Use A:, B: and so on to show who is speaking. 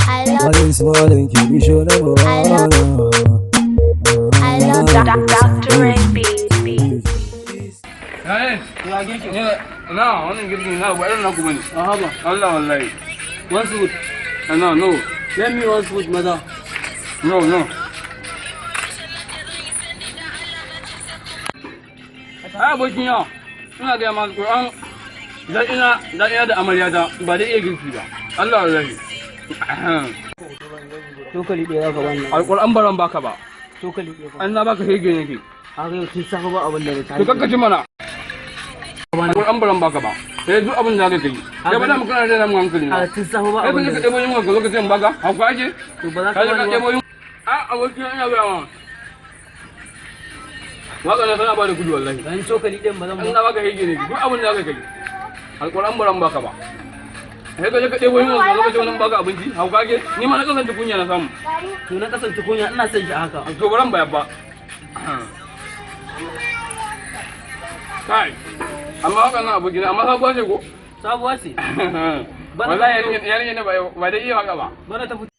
A: I love,
B: Wani small ki bisho na
A: I love, I love
C: Dr. Ray B.
D: Eh, na wannan girkin na ba irin naku bane.
E: Ahaba,
D: Allah wallahi.
E: one food.
D: No, no.
E: Let me one food, mother.
D: No, no. Ai abokin yawa, ina gaya masu Qur'an dan ina dan ina da amarya ta ba da iya girki ba. Allah wallahi.
E: Cokali ɗaya za ka bani.
D: Alƙur'an baran baka ba.
E: Cokali ɗaya ba.
D: An na baka hege nake.
E: Haka yau tun safe ba abin da na
D: To kakkaci mana. Alƙur'an baran baka ba. Sai duk abin da zaka yi. Kai ba da mu kana da mu hankali na.
E: A tun safe ba
D: Kai
E: abin
D: ba
E: da
D: ka ɗebo yunwa ka zo ka ce in baka? Hauka ake?
E: To ba za
D: Ka
E: ka
D: je ka
E: bani ba.
D: ɗebo yunwa. A abokin ina gaya ma. Waka na tana ba da gudu wallahi.
E: Ban cokali ɗayan ba zan
D: An
E: ba.
D: na baka hege ne duk abin da zaka kai. Alƙur'an baran baka ba. Sai ka je ka ɗebo yunwa ka zo ka ce wani baka abinci? Hauka ake? Ni ma na kasance kunya na samu.
E: To na kasance kunya ina son shi a haka.
D: To baran bayar ba. Kai. Amma haka nan abokina amma sabuwa ce ko?
E: Sabuwa ce.
D: Wallahi yarinya ne ba da iya waka ba.
E: Bana ta fito.